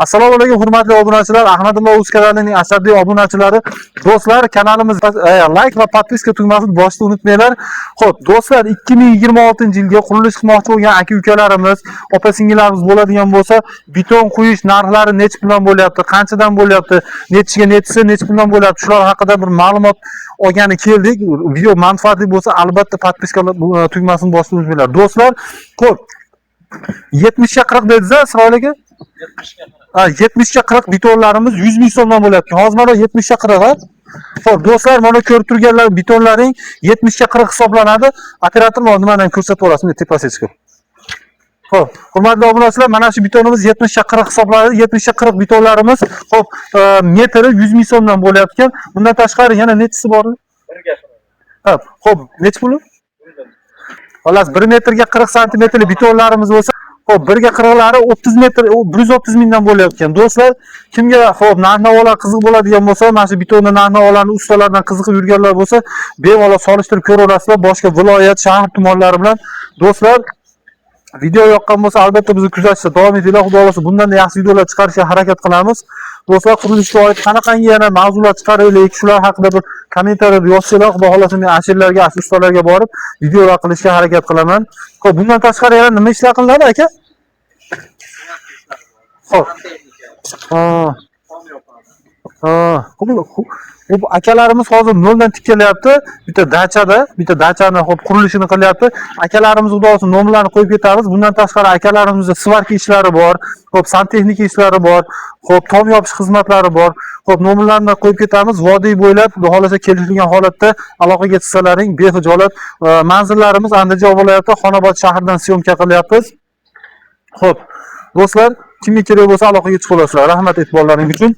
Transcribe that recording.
Assalomu alaykum, hurmatli obunachilar, Ahmadullo Uz kanalining ashaddiy obunachilari. Do'stlar, kanalimizga layk va подписка tugmasini bosishni unutmanglar. Xo'p, do'stlar, 2026-yilga qurilish qilmoqchi bo'lgan aka-ukalarimiz, opa-singillarimiz bo'ladigan bo'lsa, beton quyish narxlari necha puldan bo'lyapti, qanchadan bo'lyapti, nechiga nechisi necha puldan bo'lyapti, shular haqida bir ma'lumot olgani keldik. Video manfaatli bo'lsa, albatta подписка tugmasini bosishni unutmanglar. Do'stlar, xo'p, 70 ga 40 dedingiz, Isroil aka? Ha, 70 ga 40 betonlarimiz 100 ming so'mdan bo'lyapti. Hozir mana 70 ga 40, ha? Xo'p, do'stlar, mana ko'rib turganlar betonlaring 70 ga 40 hisoblanadi. Operator mana nimani ham ko'rsatib yuborasiz, bunday tepasiga chiqib. Xo'p, hurmatli obunachilar, mana shu betonimiz 70 ga 40 hisoblanadi. 70 ga 40 betonlarimiz, xo'p, metri 100 ming so'mdan bo'lyapti. Bundan tashqari yana nechisi bor? Ha, xo'p, nechi puli? Xullas, 1 metrga 40 santimetrli betonlarimiz bo'lsa, xo'p, 1 ga 40lari 30 metr, 130 mingdan bo'lyapti. Do'stlar, kimga, xo'p, narx-navolar qiziq bo'ladigan bo'lsa, mana shu betonni narx-navolarni ustalardan qiziqib yurganlar bo'lsa, bemalol solishtirib ko'raverasizlar boshqa viloyat, shahar tumanlari bilan. Do'stlar, video yoqqan bo'lsa, albatta bizni kuzatishda davom etinglar. Xudo xohlasa, bundan da yaxshi videolar chiqarishga harakat qilamiz. Do'stlar, qurilishga oid qanaqangi yana mavzular chiqaraylik, shular haqida bir kommentariyada yozsanglar, Xudo xohlasa, men ashirlarga, shu ustalarga borib videolar qilishga harakat qilaman. Xo'p, bundan tashqari yana nima ishlar qilinadi, aka? Xo'p. Ha. Ha, xo'p, akalarimiz hozir noldan tikkalayapti. Bitta dachada, bitta dachani, xo'p, qurilishini qilyapti. Akalarimiz, xudo xohlasa, nomerlarni qo'yib ketamiz. Bundan tashqari akalarimizda сварка ishlari bor, xo'p, santexnika ishlari bor, xo'p, tom yopish xizmatlari bor. Xo'p, nomerlarni qo'yib ketamiz. Vodiy bo'ylab, xudo xohlasa, kelishilgan holatda aloqaga chiqsalaring bexijolat. Manzillarimiz Andijon viloyati, Xonobod shahridan съёмка qilyapmiz. Xo'p, do'stlar, kimga kerak bo'lsa, aloqaga chiqa olasizlar. Rahmat e'tiborlaring uchun.